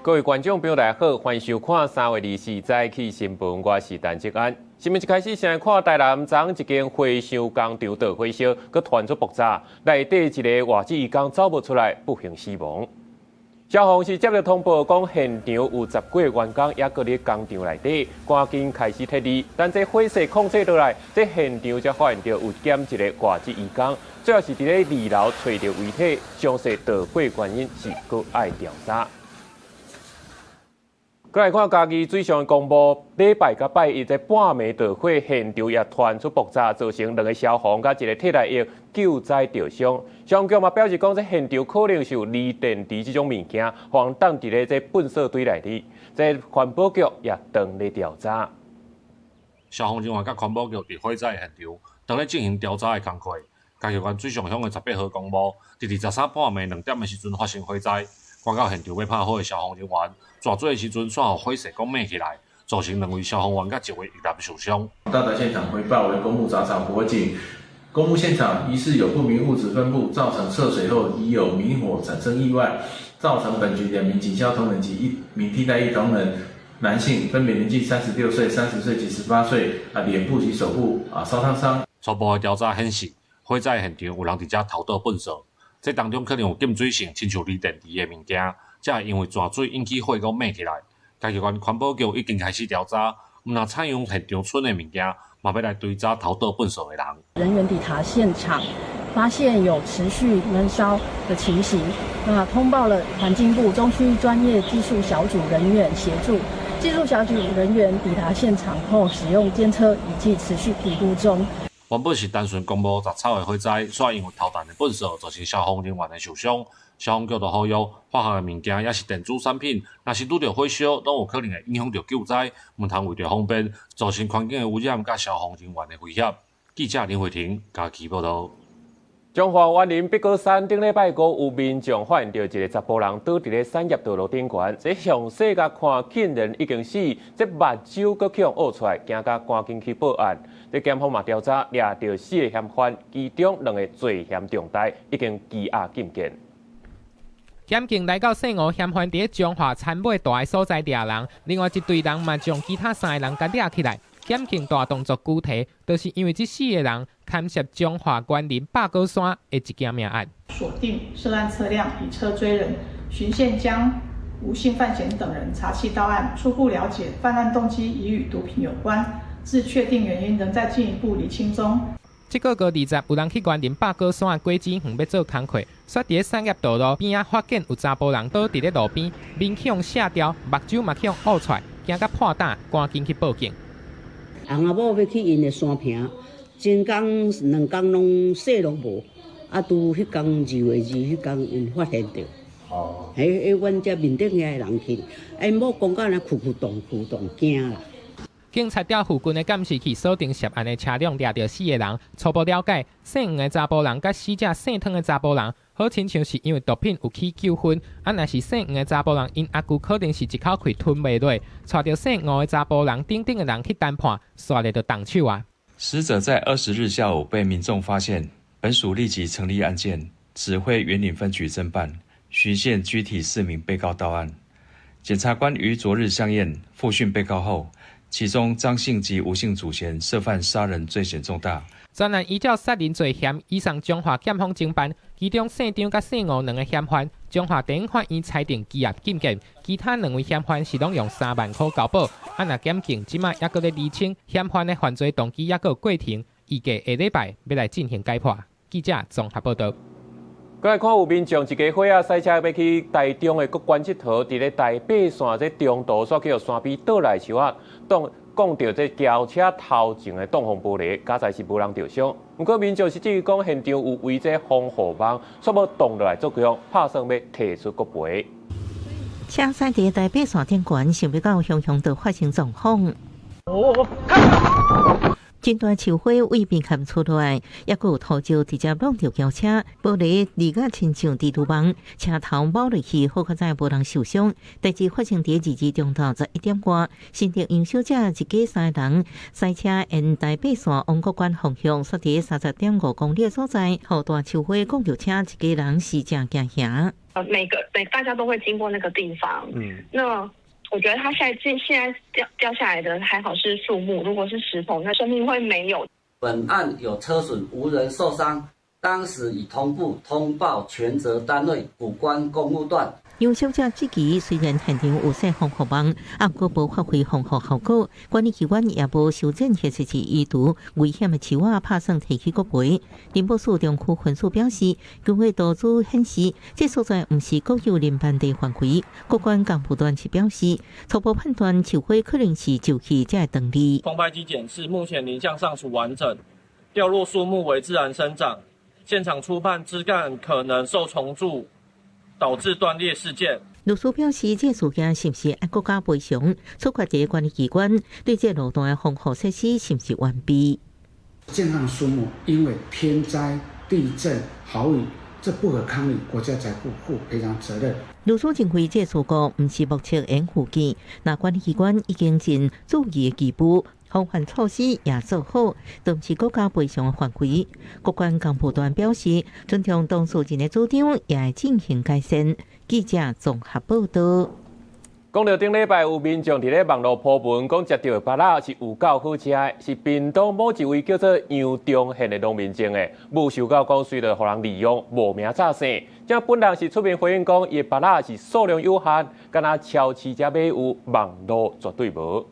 各位觀眾朋友大家好，歡迎收看3月24早起新聞，我是陳志安。新聞一開始先來看台南昨一間回收工廠著火燒，閣傳出爆炸，內底一个外籍移工走無出來，不幸死亡。消防是接著通報講，現場有十幾个員工猶閣佇工廠內底，趕緊開始撤離。但這火勢控制落來，這現場才發現著有減一个外籍移工，最後是佇咧二樓揣著遺體，詳細導火原因是閣愛調查。閣來看嘉義水上的公墓，禮拜佮拜一這半暝著火，現場也傳出爆炸，造成兩个消防佮一个替代役救災著傷。消防局嘛表示講，這現場可能是有鋰電池這種物件，予人擋佇咧這糞埽堆內底。這環保局也正咧調查。消防人員佮環保局佇火災現場，正咧進行調查的工課。嘉義縣水上鄉的18號公墓，佇23半暝2點的時陣發生火災。趕到現場欲拍火的消防人員，逝水的時陣，煞予火勢閣猛起來，造成兩位消防員佮一位役男受傷。到達現場回報為公墓雜草火警，公墓現場疑似有不明物質分布，造成涉水後疑有明火產生意外，造成本局2名警消同仁及一名替代役同仁，男性，分別年紀36歲、30歲及18歲，臉部及手部燒燙傷。初步的調查顯示，火災現場有人佇遮偷倒糞埽。這當中可能有禁水性，親像鋰電池的物件，才會因為逝水引起火閣猛起來。嘉義縣環保局已經開始調查，毋但採用現場剩的物件，嘛欲來追查偷倒糞埽的人。人員抵達現場，發現有持續悶燒的情形，那通報了環境部中區專業技術小組人員協助。技術小組人員抵達現場後，使用監測儀器持續評估中。原本是單純公墓雜草的火災，煞因為偷彈的糞埽造成消防人員的受傷。消防局就呼籲，化學的物件抑是電子產品，若是拄著火燒，攏有可能會影響著救災，毋通為著方便，造成環境的污染佮消防人員的危險。記者林慧婷嘉義報導。彰化員林八紘山頂禮拜五有民眾發現著一个查埔人倒佇咧產業道路頂懸，這詳細共看竟然已經死，這目睭閣去予挖出來，驚甲趕緊去報案。這檢方嘛調查掠著四个嫌犯，其中兩个罪嫌重大，已經羈押禁見。檢警來到姓吳嫌犯佇咧彰化田尾蹛的所在掠人，另外一隊人嘛將其他三個人共掠起來。檢警大動作拘提，就是因為這四個人牽涉彰化員林百果山的一件命案。鎖定涉案車輛，以車追人，循線將吳姓范閒等人查緝到案，初步了解犯案動機疑與毒品有關，至確定原因仍在進一步釐清中。這個月20，有人去員林百果山的果子園欲做工課，煞佇咧產業道路邊仔發現有查埔人倒佇咧路邊，面去予射著，目睭嘛去予挖出來，驚甲破膽，趕緊去報警。翁仔某欲去𪜶的山坪，前工2工攏雪攏無，啊，拄彼工2月2彼工𪜶發現著。哦。彼彼阮遮面頂遐的人去，𪜶某講甲若跍跍動跍動驚啦。警察調附近的監視器鎖定涉案的車輛，掠著四個人。初步了解，姓黃的查埔人佮死者姓湯的查埔人，好親像是因為毒品有起糾紛。啊，若是姓黃的查埔人，𪜶阿舅可能是一口氣吞袂落，帶著姓吳的查埔人等等的人去談判，煞咧就動手啊。死者在20日下午被民眾發現，本署立即成立案件，指揮員林分局偵辦，循線拘提四名被告到案。檢察官於昨日相驗複訊被告後，其中張姓及吳姓主嫌涉犯殺人罪嫌重大。專案依照殺人罪嫌移送彰化檢方偵辦，其中姓張佮姓吳兩个嫌犯，彰化地方法院裁定羈押禁見，其他兩位嫌犯是攏用3萬箍交保。啊，若檢警這馬猶閣咧釐清嫌犯的犯罪動機，猶閣有過程，預計下禮拜欲來進行解剖。記者綜合報導。閣來看有民眾一家伙仔駛車欲去台中的谷關𨑨迌，佇咧台八線這中途煞去予山鱉倒來樹仔，擋講著這轎車頭前的擋風玻璃，佳哉是無人著傷。毋過民眾是質疑講現場有圍這防護網，煞無擋落來作用，拍算欲提出國賠。車駛佇台八線頂懸，想欲到雄雄就發生狀況。真大樹火對邊冚出來，抑閣有塗石直接挵著轎車，玻璃裂甲親像蜘蛛網，車頭貓落去，好佳哉無人受傷。代誌發生佇2日中晝11點外，新竹楊小姐一家三人駛車沿台八線往國關方向，煞佇30.5公里的所在，予大樹火挵著車，一家人是誠驚嚇。每大家都會經過那個地方，那我覺得他現在掉下來的還好是樹木，如果是石頭，那生命會沒有。本案有車損，無人受傷。當時已同步通報全責單位谷關公務段。楊小姐質疑，雖然現場有設防護網，啊，毋過無發揮防護效果，管理機關也無修剪或者是移除危險的樹仔，拍算提去國賠。林寶樹中區分署表示，根據圖紙顯示，這所在毋是國有林班地範圍。國關幹部段是表示，初步判斷樹火可能是石器才會斷裂。空拍機檢視，目前林相尚屬完整，掉落樹木為自然生長。現場初判枝幹可能受蟲蛀，導致斷裂事件。律師表示，這事件是毋是按國家賠償？取決於管理機關對這路段的防護設施是毋是完備。健康樹木因為天災、地震、豪雨，這不可抗力，國家才不負賠償責任。律師認為，這事故毋是目測緣附件，那管理機關已經盡注意的義務。防範措施也做好，都毋是國家賠償的範圍。國關幹部團表示，尊重當事人的主張，也會進行改善。記者綜合報道。講到頂禮拜有民眾佇咧網路 po 文，講食著的芭樂是有夠好食的，是屏東某一位叫做楊中憲的農民種的，無想到講隨著予人利用冒名詐騙。這本人是出面回應講，伊的芭樂是數量有限，敢若超市才買有，網路絕對無。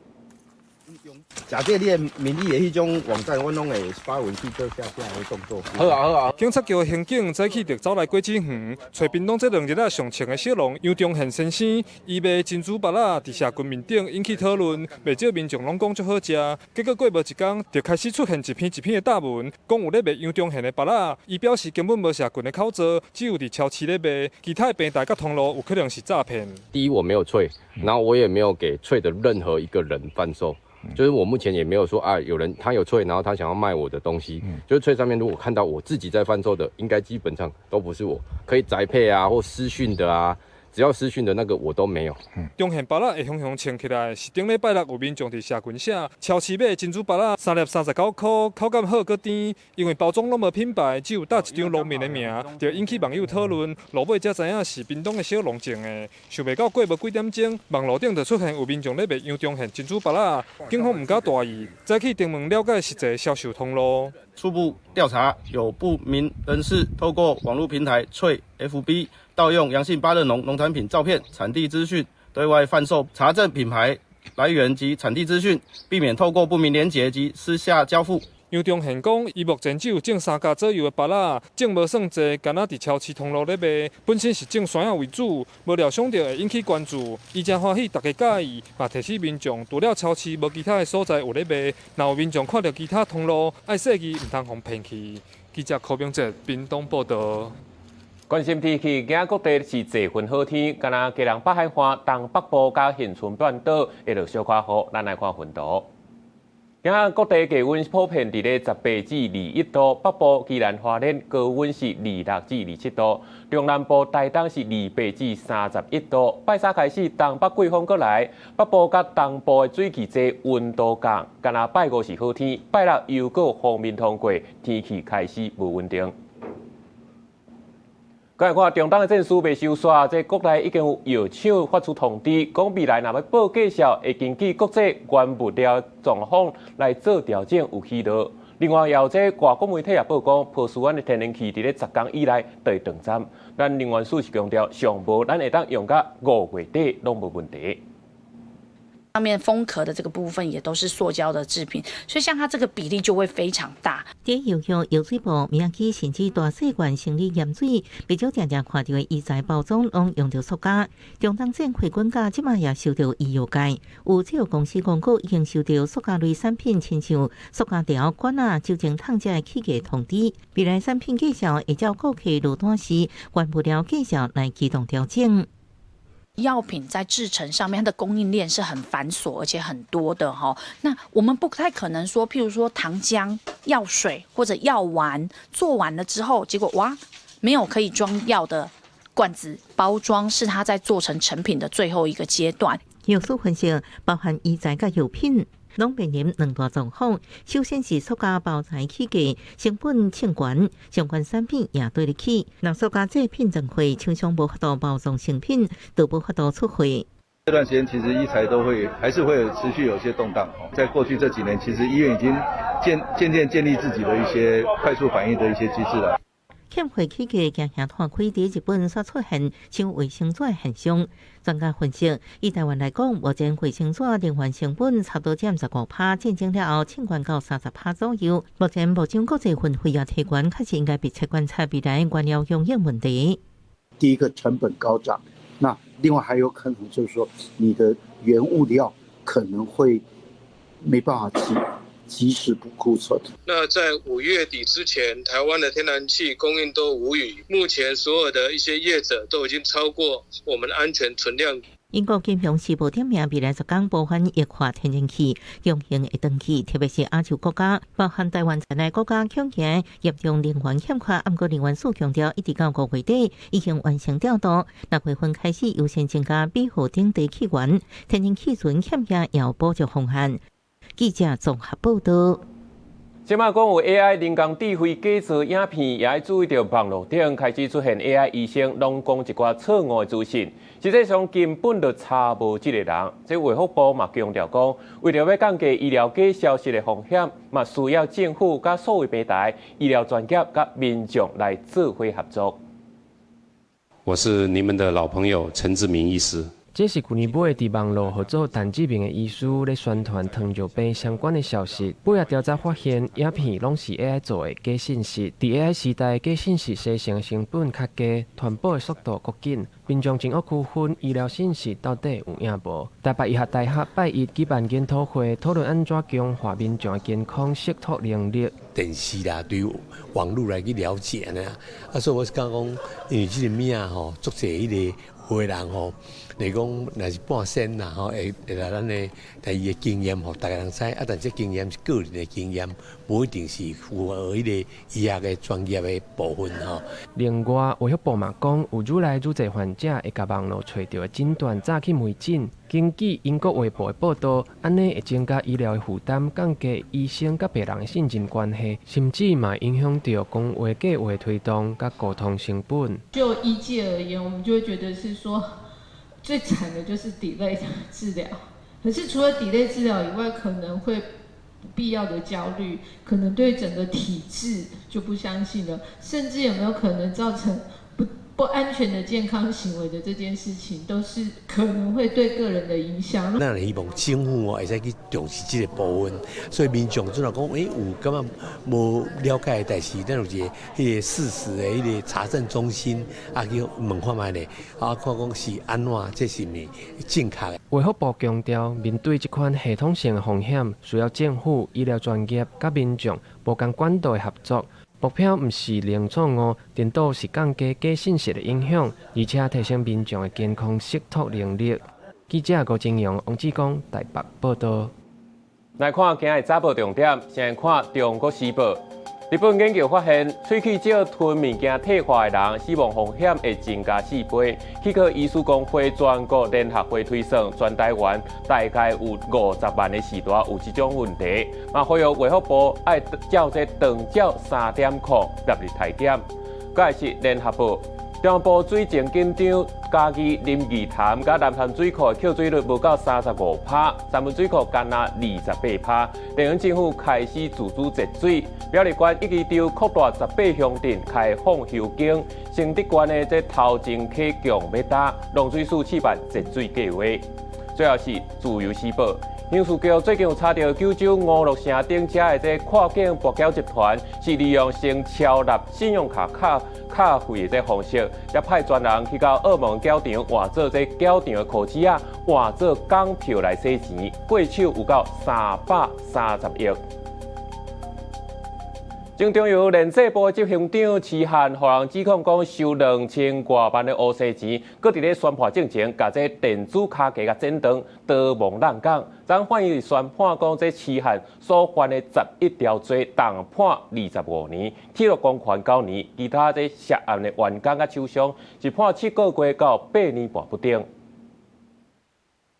假借你的名義的彼種網站，阮攏會發文去做下架的動作。好啊好啊！警察局刑警早起就走來果子園，揣屏東這兩日仔上穿的小農楊中憲先生，伊賣珍珠芭樂，佇社群面頂引起討論，袂少民眾攏講足好食。結果過無一工，就開始出現一篇一篇的貼文，講有咧賣楊中憲的芭樂。伊表示根本無社群的口座，只有佇超市咧賣，其他的平台佮通路有可能是詐騙。第一，我沒有脆，然後我也沒有給脆的任何一個人販售。就是我目前也沒有說啊，有人他有脆，然後他想要賣我的東西。就是脆上面如果看到我自己在販售的，應該基本上都不是我，可以宅配啊或私訊的啊，只要私訊的那個我都沒有。中憲芭樂會雄雄穿起來，是頂禮拜六有民眾佇社群寫，超市買珍珠芭樂三粒39塊，口感好閣甜，因為包裝攏無品牌，只有打一張農民的名，就引起網友討論。落尾才知影是屏東的小農種的，想袂到過無幾點鐘，網路頂就出現有民眾咧賣楊中憲珍珠芭樂，警方毋敢大意，早起登門了解實際銷售通路。初步調查，有不明人士透過網絡平台脆 FB 盜用楊姓芭樂農農產品照片、產地資訊，對外販售，查證品牌來源及產地資訊，避免透過不明連結及私下交付。楊中憲講，伊目前只有種三家左右的芭樂，種無算濟，敢若佇超市通路咧賣。本身是種山仔為主，無料想著會引起關注。伊誠歡喜，大家佮意，嘛提醒民眾，除了超市，無其他的所在有咧賣。若有民眾看著其他通路，愛細膩，毋通予騙去。記者柯明哲屏東報道。關心天氣，今仔各地是濟雲好天，敢若基隆北海岸、東北部佮恆春半島會落小可雨，咱來看雲圖。今仔各地氣溫普遍佇咧18至21度，北部宜蘭花蓮高溫是26至27度，中南部台東是28至31度。拜三開始，東北季風過來，北部佮東部的水汽濟，溫度降。敢若拜五是好天，拜六又閣鋒面通過，天氣開始無穩定。來看中東的戰事未收煞，這國內已經有藥廠發出通知，講未來若欲報價數，會根據國際原物料狀況來做調整，有起落。另外，也有這外國媒體也報講，波斯灣的天然氣佇咧10工以內就會斷針。咱能源署是強調，上無咱會當用到5月底攏無問題。上面封殼的這個部分也都是塑膠的製品，所以像它這個比例就會非常大。佇藥局藥水部、宮崎甚至大細罐生理鹽水，袂少定定看著的醫材包裝攏用著塑膠。中東戰火滾價，這馬也受著醫藥界。有製藥公司公告已經收著塑膠類產品，親像塑膠條、管仔、酒精桶這的起價通知。未來產品介紹會照顧客落單時，原物料價數來機動調整。藥品在製程上面，它的供應鏈是很繁瑣而且很多的哈。那我們不太可能說，譬如說糖漿、藥水或者藥丸做完了之後，結果哇，沒有可以裝藥的罐子包裝，是它在做成成品的最後一個階段。藥師分析，包含醫材佮藥品，攏面臨兩大狀況。首先是塑膠包材起價，成本衝懸，相關產品也綴咧起。若塑膠製品斷貨，廠商無法度包裝成品，就無法度出貨。這段時間其實醫材都會還是會有持續有些動盪。在過去這幾年，其實醫院已經漸漸建立自己的一些快速反應的一些機制了。欠貨起價，驚嚇拖開佇日本所出現搶衛生紙現象。專家分析，以台灣來講，目前衛生紙能源成本差不多佔15趴，戰爭了後衝懸到30趴左右。目前目前國際運費也提懸，確實應該密切觀察未來原料供應問題。第一個成本高漲，那另外還有可能就是說，你的原物料可能會沒辦法及時補庫存。那在5月底之前，台灣的天然氣供應都無虞。目前所有的一些業者都已經超過我們安全存量。英國金融時報點名未來10工部分液化天然氣供應會斷去，特別是亞洲國家，包含台灣在內國家，恐驚嚴重能源欠缺。毋過能源署強調，一直到5月底已經完成調度，6月份開始優先增加美荷等地氣源，天然氣存欠價也有補助方案。記者綜合報道。這擺講有 AI 人工智慧假做影片，也愛注意著網路頂開始出現 AI 醫生，攏講一寡錯誤的資訊，實際上根本就查無這个人。這衛福部嘛強調講，為著欲降低醫療假消息的風險，嘛需要政府佮數位平台、醫療專業佮民眾來做伙合作。我是你們的老朋友陳志明醫師。這是舊年尾佇網路號做陳志明的醫師咧宣傳糖尿病相關的消息。尾仔調查發現，影片攏是 AI 做的假信息。佇 AI 時代，假信息生成的成本較低，傳播的速度閣緊，民眾真惡區分醫療信息到底有影無。台北醫學大學拜一舉辦研討會，討論按怎強化民眾的健康識讀能力。電視啦，對網路來去了解呢。啊，所以我是感覺講，因為這個物吼，足濟彼个有的人吼，來講若是半仙啦吼，會來咱的，但伊的經驗予逐家人知，啊，但這經驗是個人的經驗，無一定是符合彼个醫學的專業的部分吼。另外，衛福部嘛講，有愈來愈濟患者會共網路揣著的診斷早去門診。根據英國衛報的報導，按呢會增加醫療的負擔，降低醫生佮病人的信任關係，甚至嘛影響著公衛計畫推動佮溝通成本。就醫界而言，我們就會覺得是說，最慘的就是 delay 治療。可是除了 delay 治療以外，可能會不必要的焦慮，可能對整個體制就不相信了，甚至有沒有可能造成不安全的健康行為的這件事情，都是可能會對個人的影響。咱希望政府哦會使去重視這個部分，所以民眾陣若講，有感覺無了解的代誌，咱有一个彼个事實的彼个查證中心，啊去問看覓咧，啊看講是按怎，這是毋是正確的。衛福部強調，面對這款系統性的風險，需要政府、醫療專業佮民眾無仝管道的合作。目標毋是零錯誤，顛倒是降低假信息的影響，而且提升民眾的健康識讀能力。記者郭金陽、王志剛台北報導。來看今日早報重點，先看《中國時報》。日本研究發現，喙齒少吞物件退化的人，死亡風險會增加4倍。齒科醫師公會全國聯合會推算，全台灣大概有50萬个序大有這種問題。嘛，呼籲衛福部愛照這長照3.0納入體檢。閣來是聯合報，中部水情緊張，嘉義林義潭佮南潭水庫的蓄水率無夠35趴，三溫水庫干焦28趴。地方政府開始自主節水，苗栗縣一支州擴大18鄉鎮開放休耕，承德縣的這頭前溪強欲焦，農水署試辦節水計畫。最後是自由時報。刑事局最近有查著九州五鹿城頂遮的這跨境跋筊集團，是利用先超納信用卡卡費的這方式，才派專人去到澳門繳場換做這繳場的箍子仔，換做港票來洗錢，過手有夠330億。前中油練製部執行長徐漢，予人指控講收2000外萬的烏西錢，閣佇咧宣判進前，共這電子跤架共剪斷，刀亡人講。昨法院宣判講，這徐漢所犯的11條罪，重判25年，鐵路公權9年，其他這涉案的員工佮廠商是判7個月到8年半不等。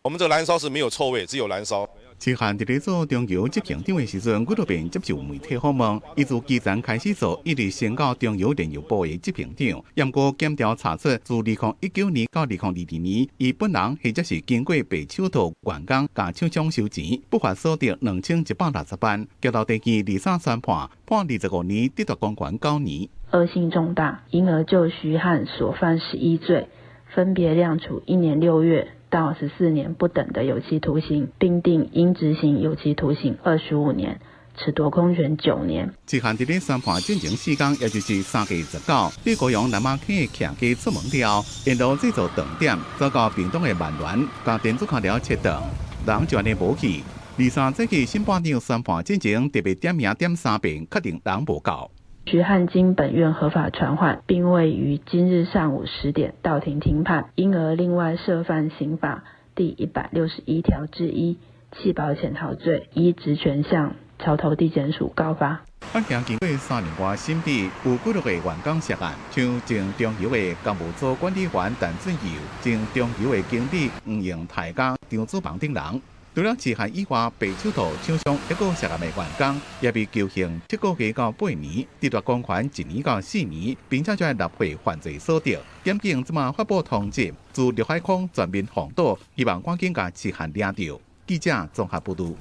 我們這個燃燒是沒有臭味，只有燃燒。徐漢佇咧做中油執行長的時陣，幾落遍接受媒體訪問。伊自基層開始做，一直升到中油煉油部的執行長。毋過檢調查出，自2019年到2022年，伊本人或者是經過白手套員工共廠商收錢，不法所得2160萬。交到地院二三宣判，判25年，剝奪公權9年。惡性重大，因而就徐漢所犯11罪，分別量處1年6月到14年不等的有期徒刑，並定應執行有期徒刑25年，褫奪公權9年。徐漢佇咧宣判進前4工，也就是3月29，佇高雄南馬坑徛家出門了，沿路製造斷點，走到屏東的萬巒，共電子跤條切斷，人就按呢無去。23早起審判長宣判進前特別點名點三遍，確定人無到。徐漢經本院合法傳喚，並未於今日上午10點到庭聽判，因而另外涉犯刑法第161條之一棄保潛逃罪，依職權向橋頭地檢署告發。案件經過3年外審理，有幾落個員工涉案，像前中油的工務組管理員陳俊佑、前中油的經理黃榮泰佮張子鵬等人。除了徐漢以外，白手套廠商一個涉案的員工，也被求刑7個月到8年，褫奪公權1年到4年，並且將納稅犯罪所得。檢警這馬發布通緝，自陸海空全面封堵，希望趕緊共徐漢抓著。記者綜合報導。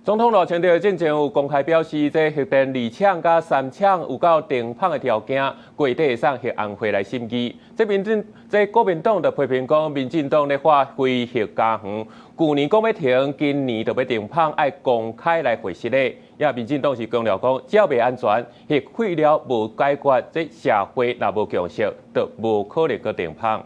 總統賴清德進前有公開表示，這核電二廠佮三廠有夠停麭的條件，月底會送核安會來審議。這民進這國民黨就批評講，民進黨咧發非核家園，舊年講欲停，今年就欲停麭，愛公開來回實咧。也民進黨是強調講，只要袂安全，核廢料無解決，這社會若無共識，就無可能閣停麭。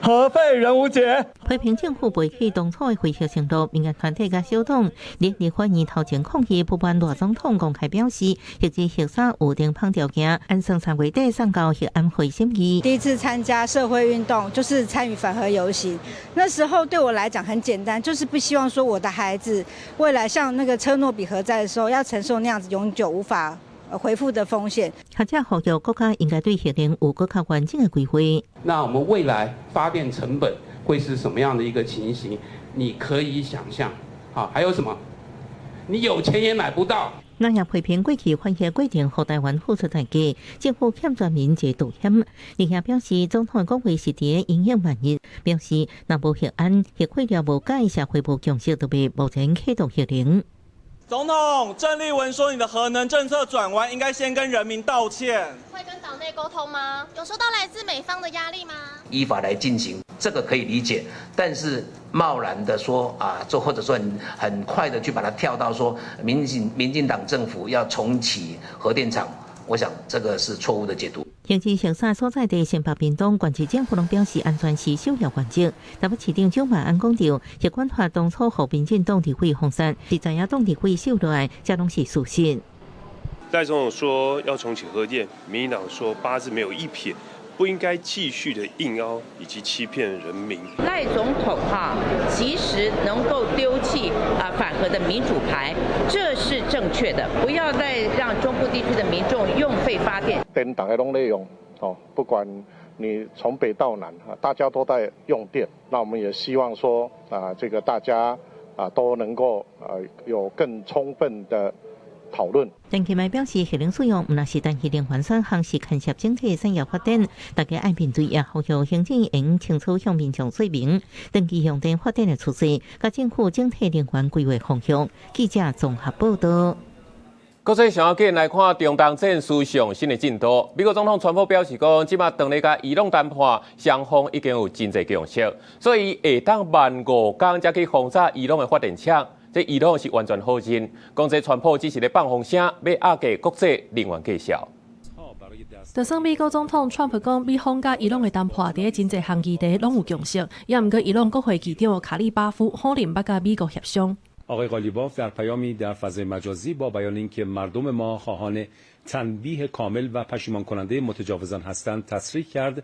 核廢人無解。批評政府背棄當初的非核承諾，民間團體佮小黨聯合法院頭前抗議，不滿賴總統公開表示，核二核三有停麭條件，按算3月底送交核安會審議。第一次參加社會運動，就是參與反核遊行。那時候對我來講很簡單，就是不希望說我的孩子未來像那個車諾比核災的時候，要承受那樣子永久無法恢復的風險。學者呼籲國家應該對核能有閣較完整的規劃。那我們未來發電成本會是什麼樣的一個情形？你可以想象。好，還有什麼？你有錢也買不到。那也批評過去反核過程，予台灣付出代價，政府欠全民一個道歉。另外表示，總統講話是佇因應萬一，表示若無核安、核廢料無解，社會無共識，就袂目前啟動核能。總統鄭麗文說：“你的核能政策轉彎，應該先跟人民道歉。” 會跟黨內溝通嗎？有受到來自美方的壓力嗎？依法來進行，這個可以理解，但是貿然的說啊，做或者說很快的去把它跳到說民進黨政府要重啟核電廠，我想這個是錯誤的解讀。核二核三所在地新北屏東縣市政府攏表示安全是首要原則。台北市長蔣萬安講著，核管法當初予民進黨立委封殺，是在野黨立委受落來，這攏是事實。賴總統說要重啟核電，民進黨說八字沒有一撇，不應該繼續的硬凹以及欺騙人民。賴總統哈，其實能夠丟棄啊反核的民主牌，這是正確的，不要再讓中部地區的民眾用廢發電。電大家攏咧用，哦，不管你從北到南，大家都在用電。那我們也希望說啊，這個大家啊都能夠啊有更充分的討論。陳其邁表示，核能使用毋但是單一能源選項，是牽涉整體產業發展，大家愛面對，也呼籲行政院清楚向民眾說明，長期用電發展的趨勢，佮政府整體能源規劃方向。記者綜合報道。國際上要緊來看中東戰事上新的進度。美國總統川普表示講，這馬當咧佮伊朗談判，雙方已經有真濟共識，所以會當慢5工才去轟炸伊朗的發電廠。這伊朗是完全否認，講這川普只是咧放風聲，欲壓低國際能源價數。就算美國總統川普講，美方佮伊朗的談判佇咧真濟項議題攏有共識，也毋過伊朗國會議長卡利巴夫否認捌佮美國協商。آقای قالیباف در پیامی در فضای مجازی با بیان اینکه مردم ما خواهان تنبیه کامل و پشیمان کننده متجاوزان هستند تصریح کرد。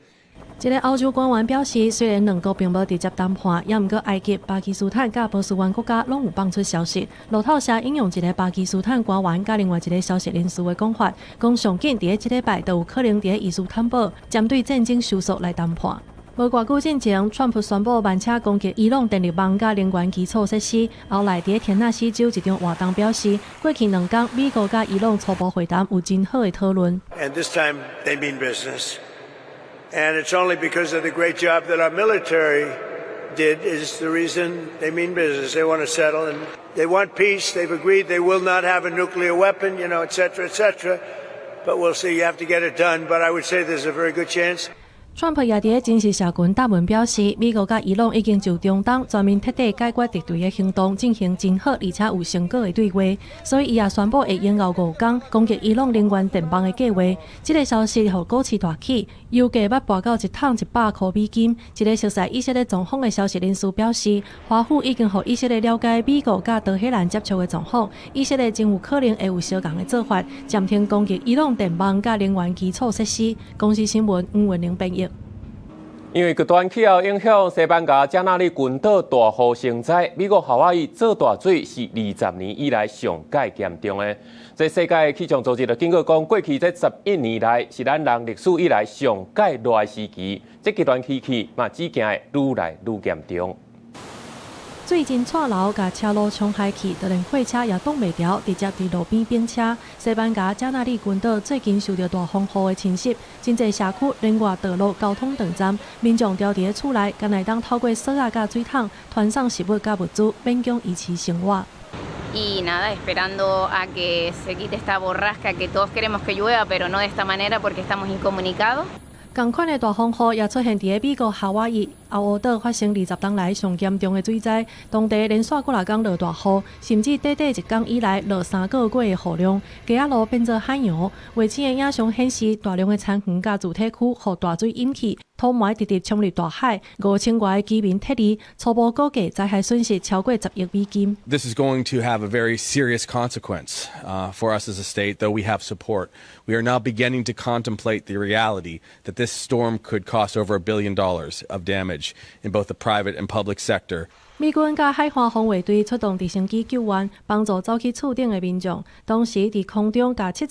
一个歐洲官員表示，雖然兩國並無直接談判，也毋過埃及、巴基斯坦佮波斯灣國家攏有放出消息。路透社引用一个巴基斯坦官員佮另外一个消息人士的講法，講上緊佇咧這禮拜就有可能佇咧伊斯坦堡針對戰爭收束來談判。無偌久進前，川普宣布慢車攻擊伊朗電力網佮能源基礎設施。後來佇咧田納西州一場活動表示，過去兩工美國佮伊朗初步會談有真好的討論。 And this time they mean business. And it's only because of the great job that our military did is the reason they mean business. They want to settle and they want peace. They've agreed they will not have a nuclear weapon, et cetera, et cetera. But we'll see. You have to get it done. But I would say there's a very good chance. 川普也佇咧真實社群貼文表示，美國佮伊朗已經就中東全面徹底解決敵對的行動進行真好而且有成果的對話，所以伊也宣布會延後五工攻擊伊朗能源電網的計劃。這个消息予股市大起，油價欲跋到一桶100箍美金。一个熟似以色列狀況的消息人士表示，華府已經予以色列了解美國佮德黑蘭接觸的狀況，以色列真有可能會有相仝的做法，暫停攻擊伊朗電網佮能源基礎設施。公視新聞黃文玲編譯。因為極端氣候影響，西班牙加那利群島大雨成災，美國夏威夷做大水是20年以來上蓋嚴重的。這世界氣象組織就警告講，過去這11年來是咱人歷史以來上蓋熱的時期。這極端天氣嘛，只驚會愈來愈嚴重。水真掣流，共車路沖開去，就連貨車也擋袂牢，直接佇路邊反車。西班牙加那利群島最近受著大風雨的侵襲，真濟社區連外道路交通斷絕，民眾牢佇咧厝內，干焦會當透過索仔佮水桶傳送食物佮物資，勉強維持生活。 Y nada, esperando a que se quite esta borrasca que todos queremos que llueva, pero no de esta manera porque estamos incomunicados. 仝款的大風雨也出現佇咧美國夏威夷奧烏島發生20冬來上嚴重的水災，當地連續幾若工落大雨，甚至短短一工以來落3個月的雨量，街仔路變做海洋。衛星的影像顯示，大量的田園佮住宅區予大水淹去，土埋直直沖入大海，5000外个居民撤離，初步估計災害損失超過10億美金。 This is going to have a very serious consequence for us as a state, though we have support. We are now beginning to contemplate the reality that this storm could cost over $1 billion of damage in both the private and public sector. 美軍佮海岸防衛隊出動直升機救援，幫助走去厝頂的民眾。當時佇空中共72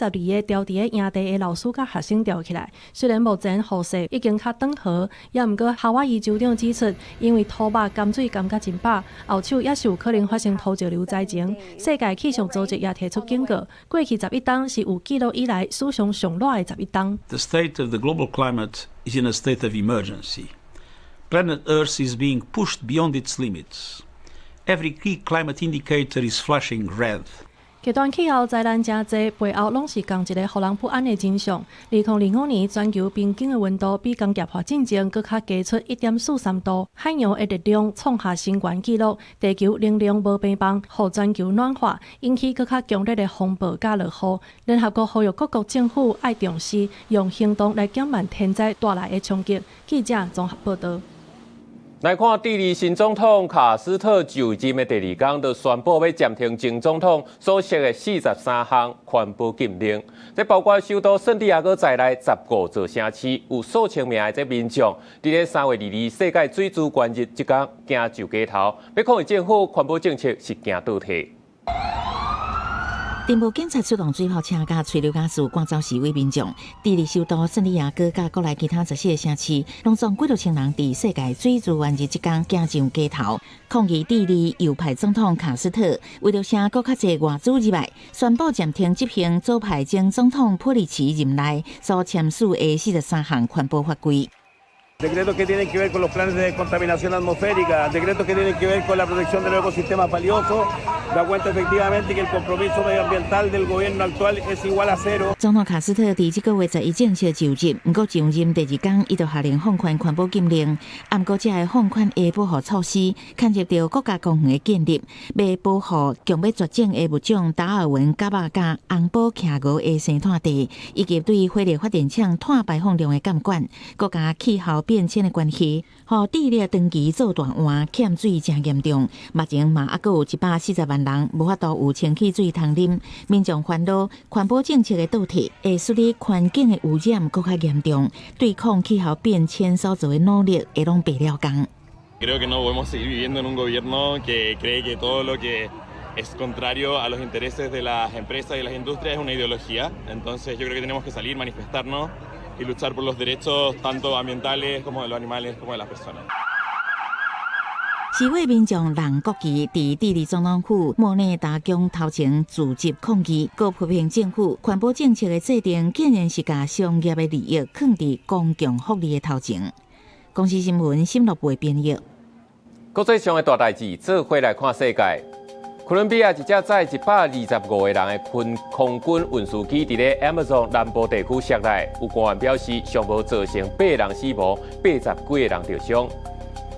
个牢佇咧營地的老師佮學生吊起來。雖然目前雨勢已經較轉和，也毋過夏威夷州長指出，因為土肉鹹水鹹甲真飽，後手也是有可能發生土石流災情。世界氣象組織也提出警告，過去11冬是有記錄以來史上上熱的11冬。 The state of the global climate is in a state of emergency. Planet Earth is being pushed beyond its limits. Every key climate indicator is flashing red. 極端氣候災難誠濟，背後攏是仝一个予人不安的真相。2025年全球平均的溫度比工業化進前閣較加出1.43度，海洋的熱量創下新懸紀錄。地球能量無平放，予全球暖化引起閣較強烈的風暴佮落雨。聯合國呼籲各國政府愛重視，用行動來減慢天災帶來的衝擊。記者綜合報導。來看智利新總統卡斯特就任的第二工，就宣布欲暫停前總統所設的43項環保禁令。這包括首都聖地亞哥在內15座城市，有數千名的這民眾，佇咧3月22世界水資源日這工行上街頭，欲抗議政府環保政策是行倒退。電報警察出動水炮車佮催淚瓦斯趕走示威民眾。智利首都聖地亞哥佮國內其他14個城市，攏總幾若千人佇世界水資源日這工行上街頭，抗議智利右派總統卡斯特為著省閣較濟外資入來，宣布暫停執行左派前總統普利奇任內所簽署的43項環保法規。 Decretos que tienen que ver con los planes de descontaminación atmosférica, decretos que tienen que ver con la protección de los ecosistemas valiosos, da cuenta efectivamente que el compromiso medioambiental del gobierno actual es igual a cero. 總統卡斯特佇這个月11正式就任，毋過上任第二工，伊就下令放寬環保禁令。毋過這个放寬的保護措施，牽涉著國家公園的建立，欲保護強欲絕種的物種達爾文蛤仔佮紅寶企鵝的生態地，以及對火力發電廠碳排放量的監管。國家氣候變變遷的關係，予智利長期做大旱，欠水誠嚴重。目前嘛猶閣有140萬人無法度有清氣水通啉，民眾煩惱環保政策的倒退，會使得環境的污染閣較嚴重，對抗氣候變遷所做的努力會攏白了工。 Creo que no podemos seguir viviendo en un gobierno que cree que todo lo que es contrario a los intereses de las empresas y las industrias es una ideología. Entonces yo creo que tenemos que salir, manifestarnos y luchar por los derechos tanto ambientales como de los animales como de las personas. 示威民眾弄國旗，佇智利總統府莫內達宮頭前聚集抗議，閣批評政府環保政策的制定，竟然是共商業的利益囥佇公共福利的頭前。公視新聞新樂部編譯。國際上的大代誌，做伙來看世界。哥倫比亞一架載125個人的空空軍運輸機，佇咧 Amazon 南部地區摔落，有官員表示，上無造成八人死亡，80幾個人著傷。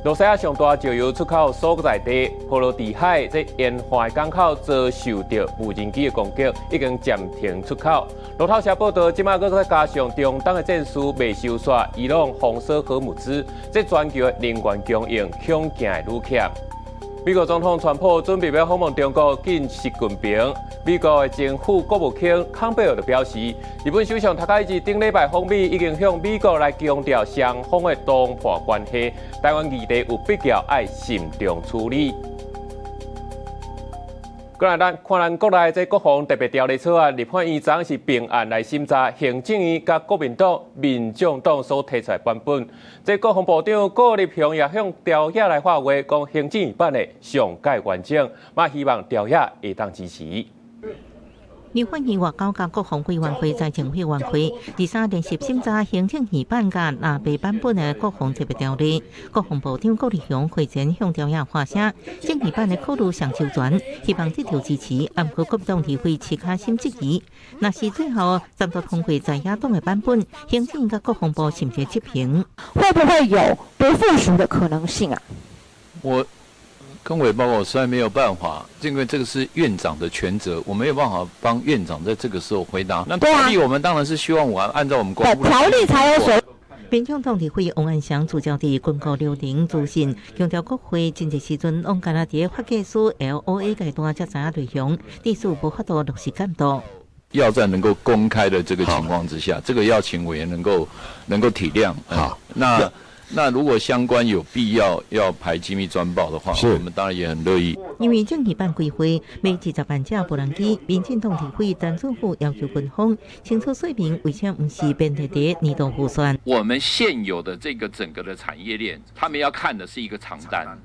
露西亞上大石油出口所在地波羅的海這沿海港口遭受著無人機的攻擊，已經暫停出口。路透社報道，這馬閣再加上中東的戰事未收煞，伊朗封鎖荷姆茲，這全球的能源供應恐驚會愈欠。美國總統川普準備欲訪問中國，見習近平。美國的前副國務卿坎貝爾就表示，日本首相高市頂禮拜訪美，已經向美國來強調雙方的談判關係，台灣議題有必要愛慎重處理。過來咱看咱國內這國防特別條例草案，立法院昨是並案來審查行政院佮國民黨、民眾黨所提出來版本。這國防部長顧立雄也向朝野來發話，講行政院版的上蓋完整，嘛希望朝野會當支持。立法院外交佮國防委員會、財政委員會23連續審查行政院版佮藍白版本的國防特別條例。國防部長顧立雄會前向朝野發聲，政院版的考慮上周全，希望得到支持。毋過國民黨立委徐卡心質疑，若是最後暫時通過在野黨的版本，行政院佮國防部是毋是執行？會不會有不附屬的可能性啊？我跟委報告，我實在沒有辦法，因為這個是院長的權責，我沒有辦法幫院長在這個時候回答。那條例我們當然是希望我按照我們國條例才有所。民眾黨立委王安祥聚焦佇軍購流程資訊，強調國會真濟時陣攏干焦佇發計書 LOA 階段才知影內容，致使無法度落實監督。要在能夠公開的這個情況之下，這個要請委員能夠體諒。好，那如果相關有必要要排機密專報的話，我們當然也很樂意。因為政院版規劃買20萬架無人機，民進黨立委陳俊甫要求軍方清楚說明，為啥毋是編列佇年度預算。我們現有的這個整個的產業鏈，他們要看的是一個長單，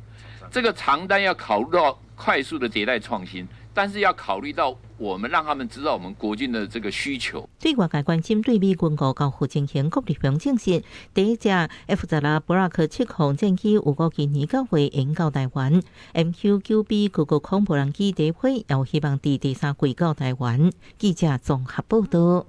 這個長單要考慮到快速的迭代創新，但是要考慮到我們讓他們知道我們國軍的這個需求。對外界關心對美軍購交付情形，顧立雄證實，第一架 F-16 Block 七空戰機預估今年9月會到台灣，MQ-9B 高高空無人機第一批也有希望佇第三季到台灣。記者綜合報道。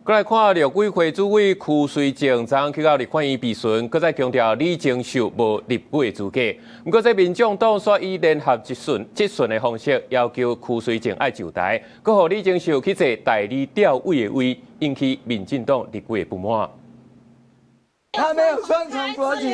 過來看陸委會主委邱瑞正昨去到立法院備詢，閣再強調李鍾秀無立委資格。毋過，這民眾黨煞以聯合質詢的方式要求邱瑞正愛就台，閣予李鍾秀去坐代理召委的位，引起民進黨立委的不滿。他沒有雙重國籍，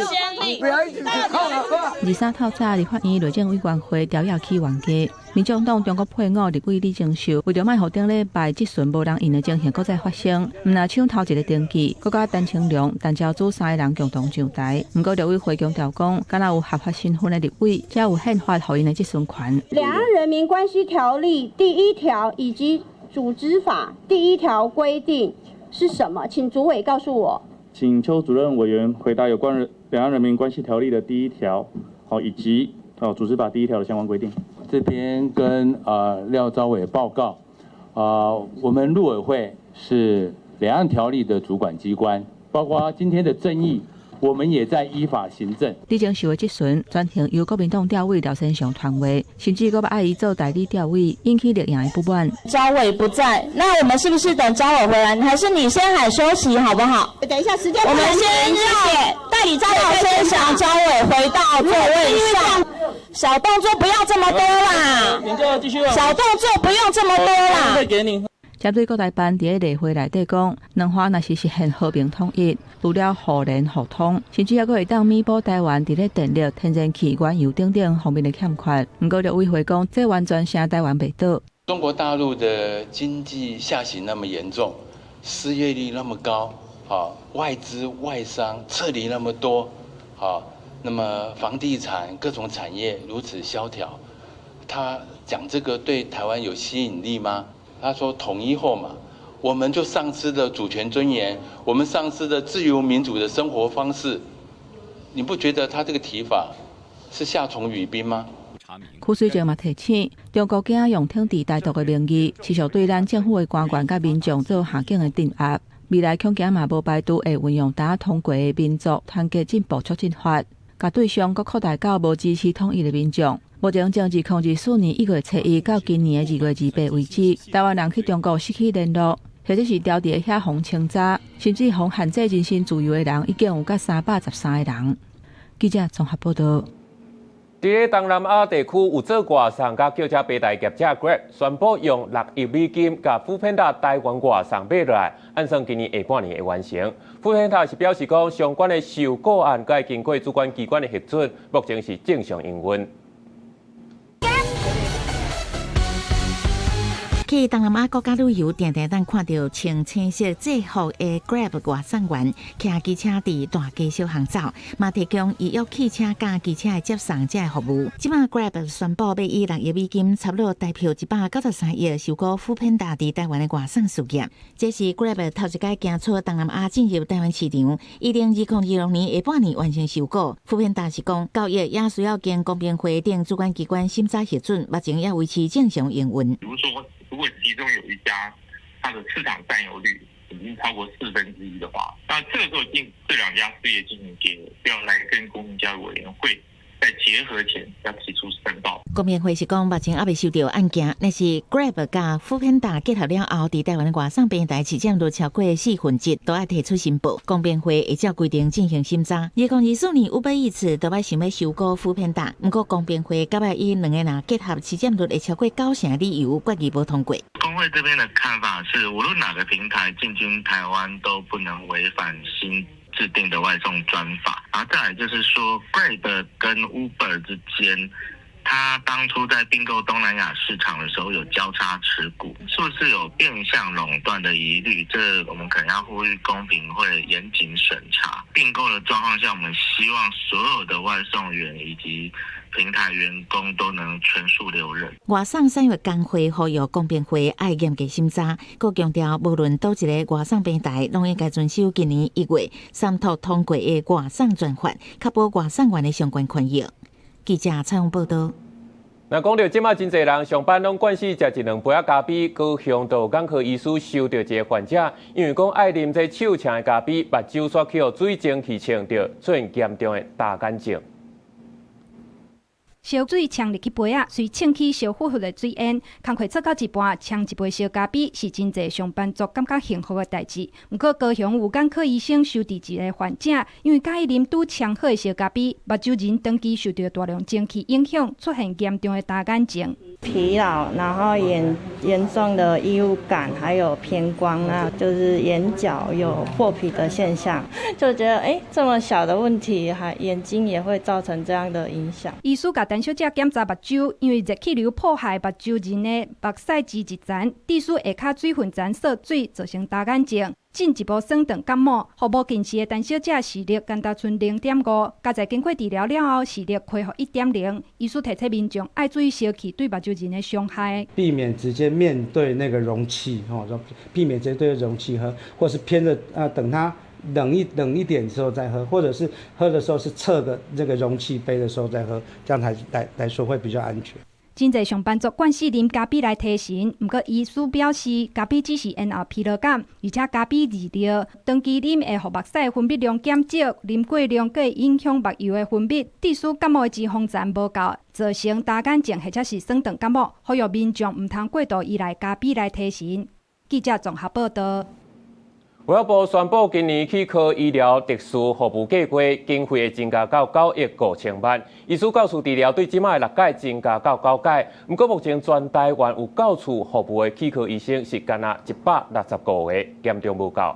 你不要一直指控好不好？23透早，立法院內政委員會朝野起冤家，民眾黨中國配偶立委李鍾秀，為著莫予頂禮拜質詢無人應的情形閣再發生，毋但搶頭一个登記，閣佮陳清龍、陳昭珠三个人共同上台。毋過陸委會強調講，敢若有合法身份的立委，才有憲法予𪜶的質詢權。兩岸人民關係條例第一條以及組織法第一條規定是什麼？請主委告訴我。請邱主任委員回答有關兩岸人民關係條例的第一條，好，以及組織法第一條的相關規定。這邊跟廖召委報告，我們陸委會是兩岸條例的主管機關，包括今天的爭議，我們也在依法行政。李鍾秀的質詢全程由國民黨召委廖先祥傳話，甚至閣愛伊做代理召委，引起綠營的不滿。召委不在，那我們是不是等召委回來？還是你先喊休息好不好？等一下時間，我們先讓代理召委先祥召委回到座位上。小動作不要這麼多啦，小動作不用這麼多啦。會給你。針對國台辦佇咧例會內底講，兩岸若是實現和平統一，除了互聯互通，甚至猶閣會當彌補台灣佇咧電力、天然氣、原油等等方面的欠缺。毋過陸委會講，這完全聲台灣袂倒。中國大陸的經濟下行那麼嚴重，失業率那麼高，外資外商撤離那麼多，那麼房地產各種產業如此蕭條，他講這個對台灣有吸引力嗎？他說統一後嘛，我們就喪失了主權尊嚴，我們喪失了自由民主的生活方式，你不覺得他這個提法是夏蟲語冰嗎？柯水晶嘛提醒，中國驚用統治台獨的名義，持續對咱政府的官員佮民眾做下境的鎮壓。未來恐驚嘛無排除會運用呾通過的民族團結進步促進法，共對象閣擴大到無支持統一的民眾。目前從2024年1月初1到今年的2月28為止，台灣人去中國失去聯絡，或者是牢佇遐予清查，甚至予限制人身自由的人，已經有佮313個人。記者綜合報導。佇咧東南亞地區有做外送佮轎車平台業者 Grab 宣布用6億美金共 foodpanda 台灣外送買落來，按算今年下半年會完成。foodpanda 是表示講，相關的收購案該經過主管機關的核准，目前是正常營運。去東南亞國家旅遊，定定當看著穿青色制服的 Grab 外送員，騎機車佇大街小巷走，嘛提供預約汽車佮機車的接送這个服務。這擺 Grab 宣布欲以6億美金，差不多台票193億收購 foodpanda 佇台灣的外送事業。這是 Grab 頭一擺行出東南亞進入台灣市場，預定2026年下半年完成收購。foodpanda 是講，交易也需要經公平會等主管機關審查核准，目前也維持正常營運。比如說，如果其中有一家，它的市場佔有率已經超過1/4的話，那這個時候進這兩家事業進行結合，要來跟公平交易委員會在結合前要提出申報。公平會是講，目前猶未收著案件，若是 Grab 佮 foodpanda 結合了後，佇台灣的外送平台市佔率超過1/4，都愛提出申報。公平會會照規定進行審查。2024年 Uber Eats 都欲想欲收購 foodpanda，毋過公平會佮欲以兩個人結合市佔率會超過90%的理由，決議無通過。公會這邊的看法是，無論哪個平台進軍台灣，都不能違反新制定的外送專法。然後再來就是說，Grab 跟 Uber 之間，他當初在併購東南亞市場的時候有交叉持股，是不是有變相壟斷的疑慮？這我們可能要呼籲公平會嚴謹審查。併購的狀況下，我們希望所有的外送員以及平台員工都能全數留任。外送產業工會呼籲公平會愛嚴格審查，閣強調無論佗一个外送平台，攏應該遵守今年1月三讀通過的外送專法，確保外送員的相關權益。記者採訪報導。若講著這馬真濟人上班攏慣勢食一兩杯仔咖啡，高雄就有眼科醫師收著一个患者，因為講愛啉這手沖的咖啡，目睭煞去予水蒸氣沖著，出現嚴重的乾眼症。燒水沖入去杯仔，隨衝起燒呼呼的水煙。工課做到一半，沖一杯燒咖啡是真濟上班族感覺幸福的代誌。毋過高雄有眼科醫生收治一个患者，因為佮意啉拄沖好的燒咖啡，目睭仁長期受著大量蒸氣影響，出現嚴重的乾眼症。疲勞，然後嚴重的異物感，還有偏光啊，就是眼角有破皮的現象，就覺得這麼小的問題，還眼睛也會造成這樣的影響。醫師共陳小姐檢查目睭，因為熱氣流破壞目睭仁的目屎脂質層，致使下跤水分層縮水，造成乾眼症。進一步損斷角膜，予無近視的陳小姐視力干焦賰0.5，佳哉經過治療了後，視力恢復1.0。醫師提醒民眾愛注意燒氣對目睭仁的傷害，避免直接面對那個容器，避免直接對容器喝，或是偏著啊，等它冷一點之後再喝，或者是喝的時候是側個這個容器杯的時候再喝，這樣才來說會比較安全。真濟上班族慣勢啉咖啡來提神，毋過醫師表示，咖啡只是延後疲勞感，而且咖啡熱著，長期啉會予目屎分泌量減少，啉過量閣會影響目油的分泌，致使角膜的脂肪層無夠，造成乾眼症或者是損斷角膜，呼籲民眾毋通過度依賴咖啡來提神。記者綜合報導。衛福部宣布，今年齒科醫療特殊服務計劃經費會增加到9億5千萬。醫師教師治療對這擺六改增加到九改。毋過目前全台灣有教師服務的齒科醫生是干焦165個，嚴重無夠。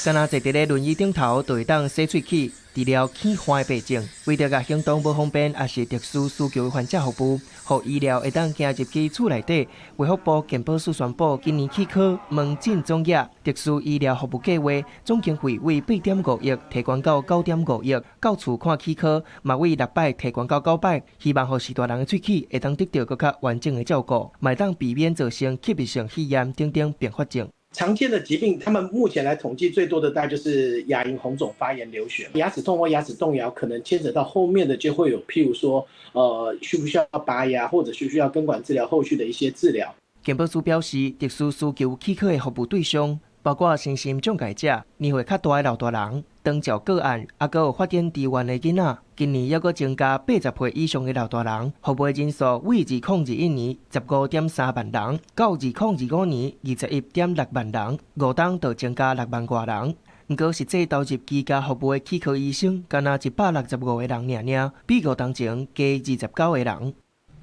干焦坐佇咧輪椅頂頭，就會當洗喙齒、治療齒患的病症。為著共行動無方便，抑是特殊需求的患者服務，予醫療會當行入去厝內底。衛福部健保署宣布，今年齒科門診總額特殊醫療服務計劃總經費為8.5億提懸到9.5億，到厝看齒科嘛為六擺提懸到九擺，希望予序大人的喙齒會當得到閣較完整的照顧，嘛會當避免造成吸入性肺炎等等併發症。常見的疾病，他們目前來統計最多的大概就是牙齦紅腫、發炎、流血、牙齒痛或牙齒動搖，可能牽扯到後面的就會有，譬如說，需不需要拔牙，或者需不需要根管治療，後續的一些治療。健保署表示，特殊需求齒科的服務對象包括身心障礙者、年歲較大的老大人、長照個案，抑閣有發展遲緩的囡仔。今年猶閣增加80歲以上的老大人，服務人數為2021年15.3萬人，到2025年21.6萬人，5冬就增加6萬外人。毋過實際投入居家服務的齒科醫生，干焦165個人爾爾，比5冬前加29個人。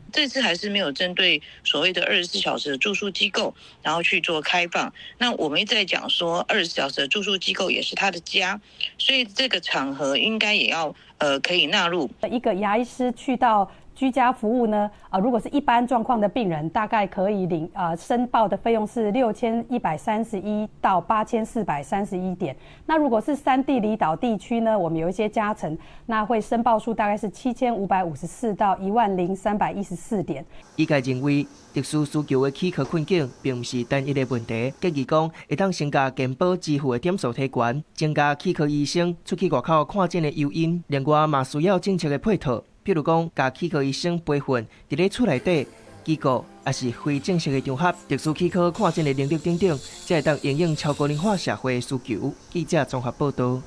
這次還是沒有針對所謂的24小時的住宿機構，然後去做開放。那我們一直在講說，24小時的住宿機構也是他的家，所以這個場合應該也要可以納入。一個牙醫師去到居家服務呢，如果是一般狀況的病人，大概可以領申報的費用是6131到8431點。那如果是山地離島地區呢，我們有一些加成，那會申報數大概是7554到10314點。醫界認為，特殊需求的齒科困境並毋是單一的問題，建議講會當先共健保支付的點數提懸，增加齒科醫生出去外口看診的誘因。另外嘛需要政策的配套。譬如講，共齒科醫生培訓佇咧厝內底、機構，抑是非正式的場合，特殊齒科看診的能力等等，才會當應應超高齡化社會的需求。記者綜合報導。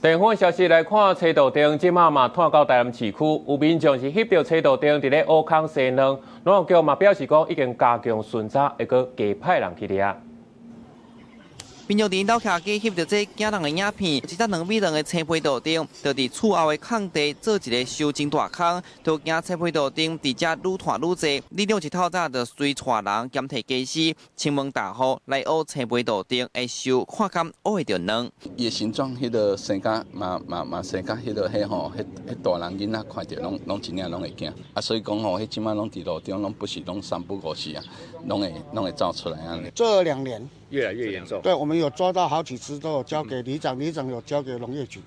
電話消息來看，車道燈這馬嘛湠到台南市區，有民眾是翕著車道燈佇咧烏空生卵，農業局嘛表示講已經加強巡查，會閣加派人去掠。民眾佇𪜶兜徛機翕著這驚人的影片，一隻2米長的青皮杜鵑，就佇厝後的空地做一个收真大空，就驚青皮杜鵑佇遮愈湠愈濟。里長一透早就隨帶人兼提家私，前門大戶來挖青皮杜鵑會收，看敢挖會著卵。伊的形狀，彼个生甲嘛嘛嘛生甲彼个彼吼，彼彼大人囡仔看著攏攏真正攏會驚。啊，所以講吼，彼這馬攏佇路中攏不是攏三不五時啊，攏會走出來按呢。這兩年越來越嚴重。對，我們有抓到好幾隻，都有交給里長，里長有交給農業局，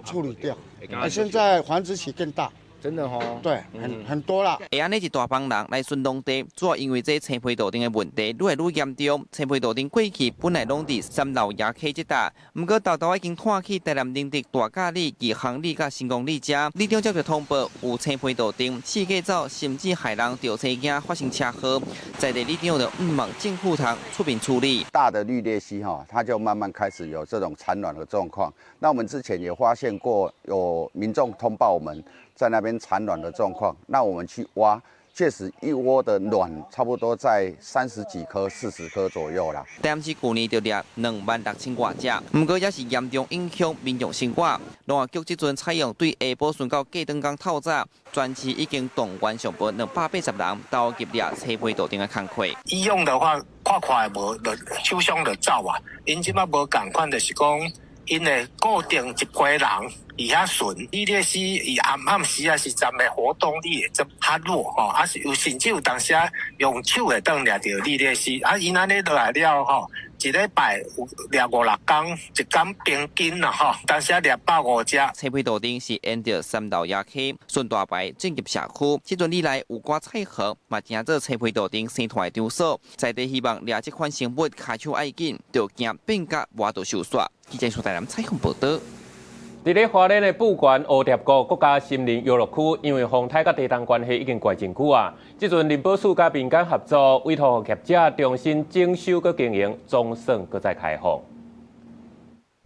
處理掉。啊，現在繁殖期更大。真的吼，對，很多啦。會按呢一大幫人來巡農地，主要因為這青皮杜鵑的問題愈來愈嚴重。青皮杜鵑過去本來攏佇三老爺溪這搭，毋過沓沓已經湠去台南寧德大甲里、義航里佮新光里遮。里長接著通報有青皮杜鵑四界走，甚至害人著車驚發生車禍。在地里長就向望政府通出面處理。大的綠鬣蜥哈，它就慢慢開始有這種產卵的狀況。那我們之前也發現過，有民眾通報我們在那邊產卵的狀況，那我們去挖，確實一窩的卵差不多在30幾顆、40顆左右啦。台南市舊年就掠2萬6千外隻，毋過也是嚴重影響民眾生活。農業局這陣採用對下晡巡到隔轉工透早，全市已經動員上無280人投入掠青皮杜鵑的工課。以往的話，看看無，就手傷就走啊。𪜶這馬無仝款，就是講，𪜶會固定一批人佇遐巡，伊咧是伊暗暗時啊是站的活動力會較弱吼，啊是有甚至有當時啊用手會當掠著鋰鬣蜥，啊𪜶按呢落來了吼，一禮拜有掠五六工，一工平均啦吼，當時掠150隻。青皮杜鵑是沿著三道野溪順大排進入社區，這陣以來有寡菜園嘛，成做青皮杜鵑生湠的場所，在地希望掠這款生物跤手愛緊，就驚變甲無法度收煞。記者蘇台南採訪報導。佇咧花蓮的布園烏蝶谷國家森林遊樂區，因為風颱佮地動關係，已經蓋真久啊。這陣林保署佮民間合作，委託業者重新整修佮經營，總算閣再開放。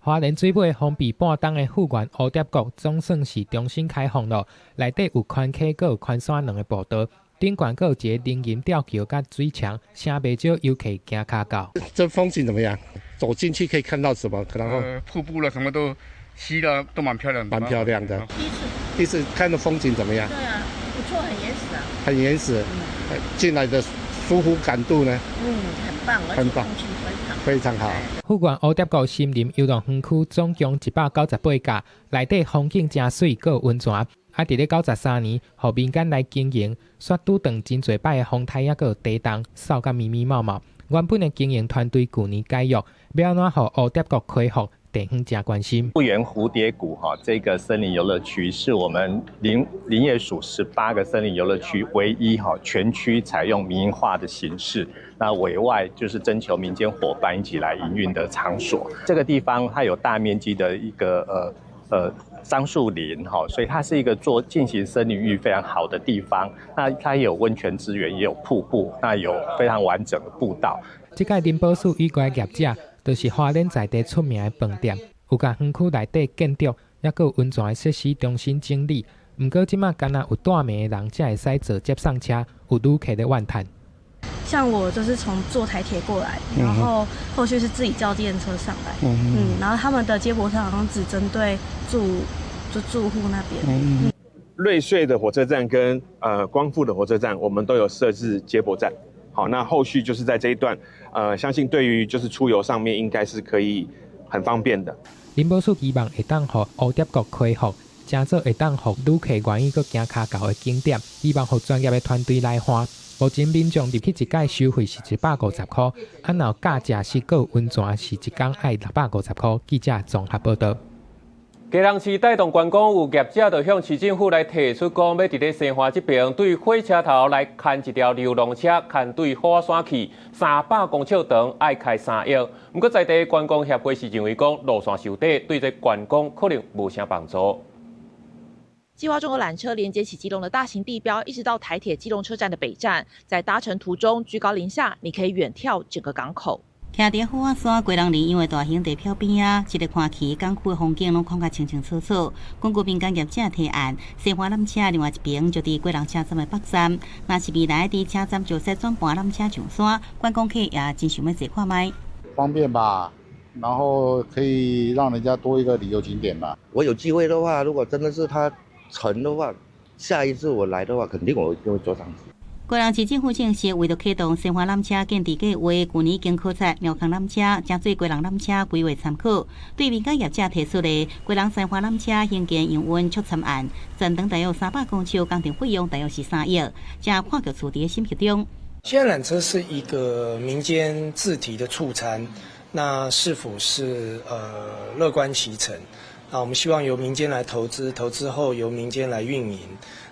花蓮水尾封閉半冬的富源烏蝶谷總算是重新開放了，內底有寬溪，閣有寬山兩个步道。頂懸閣有一个林荫吊橋佮水牆，聲袂少遊客行跤到。這風景怎麼樣？走進去可以看到什麼？可能瀑布了，什麼都溪了，都蠻漂亮的。蠻漂亮的。第一次看的風景怎麼樣？對啊，不錯，很原始啊。很原始，進來的舒服感度呢？嗯，很棒，很棒，非常好。富源蝴蝶谷森林遊樂園區總共198甲，內底風景誠媠，閣有溫泉。啊，佇咧93年，予民間來經營，煞拄著真濟擺的風颱，抑閣有地動，掃甲密密茂茂。原本的經營團隊舊年解約，欲按怎予蝴蝶谷恢復？地方誠關心。富源蝴蝶谷哈，這個森林遊樂區是我們林業署18個森林遊樂區唯一哈，全區採用民營化的形式，那委外就是徵求民間夥伴一起來營運的場所。這個地方它有大面積的一個樟樹林哈，所以它是一個做進行森林浴非常好的地方。那它也有溫泉資源，也有瀑布，那有非常完整的步道。這屆林寶樹以外業者，就是花蓮在地出名的飯店，有共園區內底建築，抑閣有溫泉的設施重新整理。毋過這馬干焦有蹛暝的人才會使坐接送車，有旅客咧怨嘆。像我就是從坐台鐵過來，然後後續是自己叫計程車上來，然後他們的接駁車好像只針對住戶那邊。瑞穗的火車站跟光復的火車站，我們都有設置接駁站。好，那後續就是在這一段，相信對於就是出遊上面應該是可以很方便的。林寶樹希望會當予蝴蝶谷恢復，成做會當予旅客願意閣行跤到的景點，希望予專業的團隊來看。目前民眾入去一擺收費是150箍，啊，若有加食食閣有溫泉是一工愛650箍。記者綜合報導。基隆市帶動觀光，有業者就向市政府來提出講，欲佇咧西環這邊對火車頭來牽一條遊覽車，牽對虎仔山去300公尺長，愛開3億。毋過在地觀光協會是認為講路線收短，對這觀光可能無啥幫助。計劃中的纜車連接起基隆的大型地標，一直到台鐵基隆車站的北站，在搭乘途中居高臨下，你可以遠眺整個港口。徛佇虎仔山基隆林養的大型地標邊仔，一个看去港區的風景攏看甲清清楚楚。根據民間業者提案，西環纜車另外一邊就佇基隆車站的北站，若是未來佇車站就設轉盤纜車上山，觀光客也真想欲坐看覓。方便吧，然後可以讓人家多一個旅遊景點嘛。我有機會的話，如果真的是它成的話，下一次我來的話，肯定我就會坐上去。基隆市政府證實，為著啟動西環纜車建置計劃，舊年已經考察廟坑纜車、誠做基隆纜車規劃參考。對民間業者提出的基隆西環纜車興建營運促參案，全長大約300公尺，工程費用大約是3億，正跨局處佇審核中。現在纜車是一個民間自提的促參，那是否是樂觀其成？那我們希望由民間來投資，投資後由民間來運營。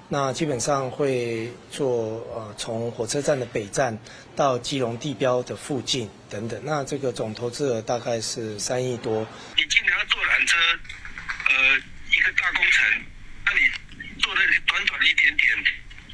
那基本上會做從火車站的北站到基隆地標的附近等等。那這個總投資額大概是3億多。你既然要坐纜車，一個大工程，那你做的短短的一點點，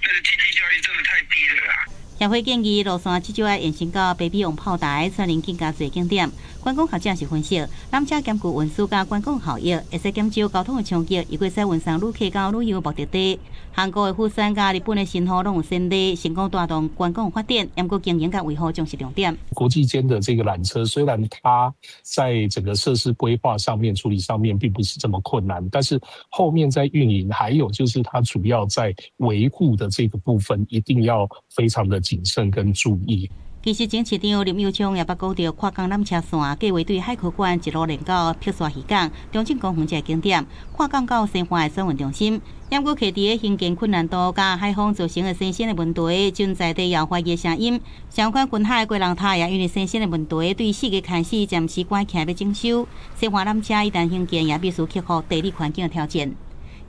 那個經濟效益真的太低了啦。協會建議路線至少愛延伸到北美王炮台，串聯更加濟景點。觀光學者是分析，纜車兼具運輸佮觀光效益，會使減少交通的衝擊，又會使運送旅客到旅遊目的地。韓國的釜山佮日本的神戶攏有先例，成功帶動觀光發展，毋過經營佮維護將是重點。國際間的這個纜車，雖然它在整個設施規劃上面、處理上面並不是這麼困難，但是後面在運營，還有就是它主要在維護的這個部分，一定要非常的謹慎跟注意。其實，前市長林右昌也捌講著，跨港纜車線計劃對海科館一路連到碧沙漁港、中正公園這個景點，跨港到西環的轉運中心。毋過，客佇個興建困難度佮海風造成的洗線的問題，存在地搖懷疑的聲音。相關近海的基隆塔也因為洗線的問題，對四月開始暫時關起來欲整修。西環纜車一旦興建，也必須克服地理環境的挑戰。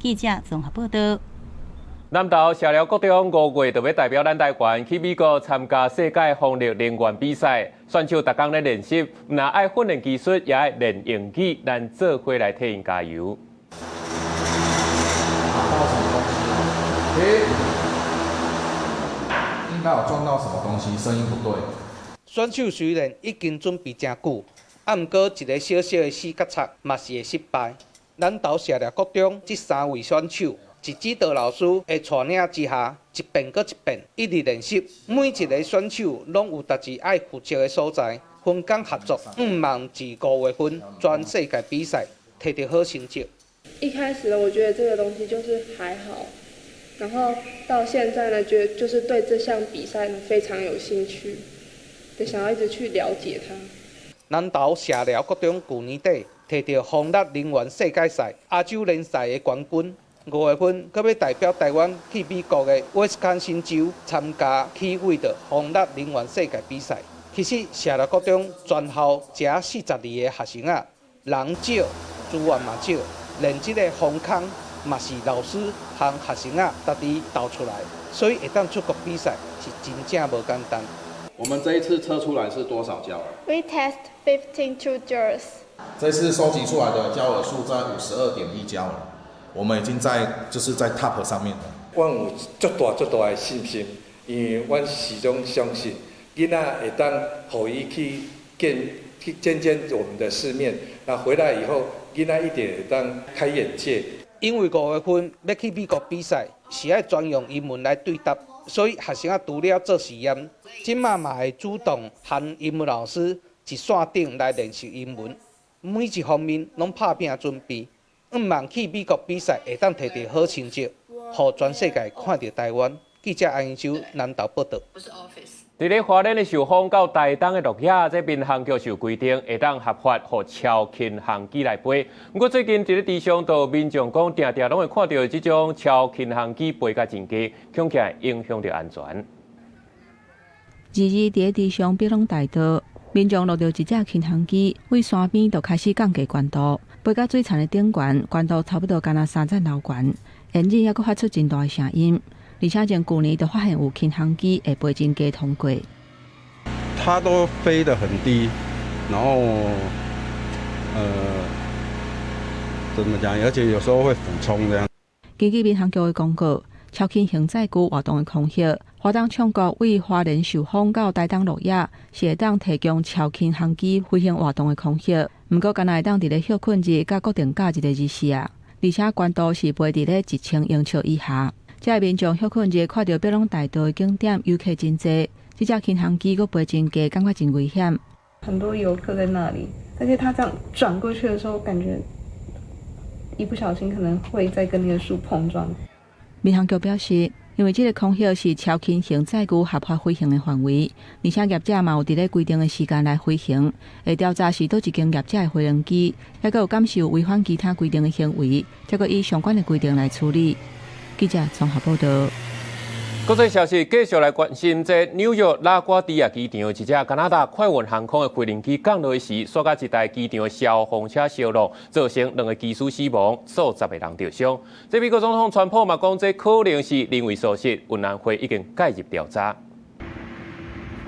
記者綜合報道。南投社寮國中5月就欲代表咱台灣去美國參加世界風力能源比賽，選手逐工咧練習，毋但愛訓練技術，也愛練英語，咱做伙來替𪜶加油。打到什麼東西？應該有撞到什麼東西，聲音不對。選手雖然已經準備誠久，毋過一个小小的死角擦嘛是會失敗。南投社寮國中這3位選手，伫指導老師的帶領之下，一遍閣一遍，一直練習。每一个選手攏有家己愛負責的所在，分工合作，向望佇5月份全世界比賽摕著好成績。一開始呢，我覺得這個東西就是還好，然後到現在呢，覺得就是對這項比賽呢非常有興趣，就想要一直去了解它。南投社寮國中舊年底摕著風力能源世界賽亞洲聯賽的冠軍。5月份，閣欲代表台灣去美國的威斯康辛州參加起飛的風力能源世界比賽。其實，社寮國中全校只42個學生仔，人少，資源嘛少，連這個防空嘛是老師和學生仔家己投出來，所以會當出國比賽是真正無簡單。我們這一次測出來是多少焦耳？We test 52 joules。這次收集出來的焦耳數在52.1焦耳。我們已經在就是在 top 上面了。阮有足大足大的信心，因為阮始終相信，囡仔會當予伊去見去見見我們的世面，那回來以後，囡仔一定會當開眼界。因為5月份欲去美國比賽，是愛專用英文來對答，所以學生仔除了做實驗，這馬嘛會主動和英文老師佇線頂來練習英文，每一方面攏拍拚準備。向望去美國比賽會當摕著好成績，予全世界看著台灣。記者安英洲南投報導。佇咧花蓮的壽豐到台東的鹿野，這民航局就規定會當合法予超輕航機來飛。毋過最近佇咧機場，就民眾講，定定攏會看著這種超輕航機飛甲真低，恐驚影響著安全。二二佇咧池上碧朗大道，民眾落著一隻輕航機，對山邊就開始降低懸度，飛到水田的頂懸，懸度差不多敢若三層樓懸，引擎猶閣發出真大的聲音。而且從舊年就發現有輕航機會飛真低通過。它都飛得很低，然後，怎麼講？而且有時候會俯衝這樣。根據民航局的公告，超輕型載具活動的空域，華東唱國對花蓮壽豐到台東鹿野是會當提供超輕航機飛行活動的空域，毋過干焦會當佇咧歇睏日佮國定假日的日時啊，而且懸度是飛佇咧1000英尺以下。這个民眾歇睏日看著碧朗大道的景點遊客真濟，這隻輕航機閣飛真低，感覺真危險。很多遊客在那裡，而且他這樣轉過去的時候，感覺一不小心可能會再跟那個樹碰撞。民航局表示，因為這个空域是超輕型載具合法飛行的範圍，而且業者嘛有佇咧規定的時間來飛行，會調查是佗一間業者的飛行機，抑閣有敢是有違反其他規定的行為，才閣依相關的規定來處理。記者綜合報導。國際消息繼續來關心，這紐約拉瓜迪亞機場一隻加拿大快運航空的飛行機降落時，煞佮一台機場的消防車相挵，造成兩個機師死亡，數十个人著傷。這美國總統川普嘛講，這可能是人為疏失，運安會已經介入調查。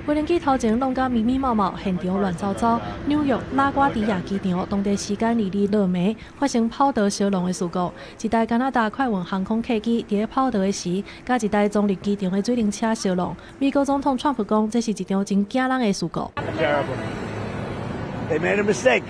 飛行機頭前弄甲密密麻麻，現場亂糟糟。紐約拉瓜迪亞機場當地時間22落暝發生跑道相挵的事故，一台加拿大快運航空客機佇咧跑道的時，佮一台棕綠機場的水冷車相挵。美國總統川普講，這是一場真驚人的事故。 They made a mistake.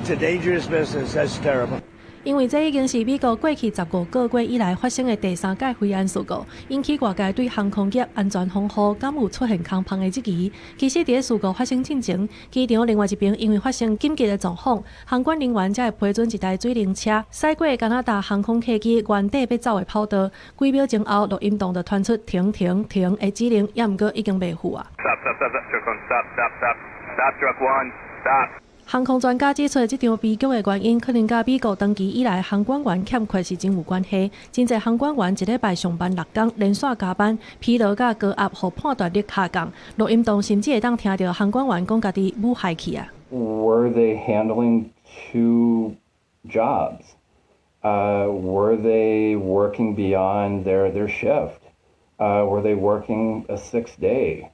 It's a dangerous business. That's terrible. 因為這已經是美國過去15個月以來發生的第三擺飛安事故，引起外界對航空業安全防護敢有出現空縫的質疑。其實，佇咧事故發生進前，機場另外一邊因為發生緊急的狀況，航管人員才會批准一台水冷車駛過加拿大航空客機原底欲走的跑道。幾秒鐘後，錄音檔就傳出停停停的指令，也毋過已經袂赴啊。 Stop, stop, stop, truck one, stop, stop, stop, stop, truck one, stop. 航空專家指出，這場悲劇的原因可能佮美國長期以來航管員欠缺是真有關係。真濟航管員一禮拜上班6工，連續加班，疲勞佮高壓，予判斷力下降。錄音檔甚至會當聽著航管員講家己舞害去啊。 Were they handling two jobs? Were they working beyond their shift? Were they working a sixth day?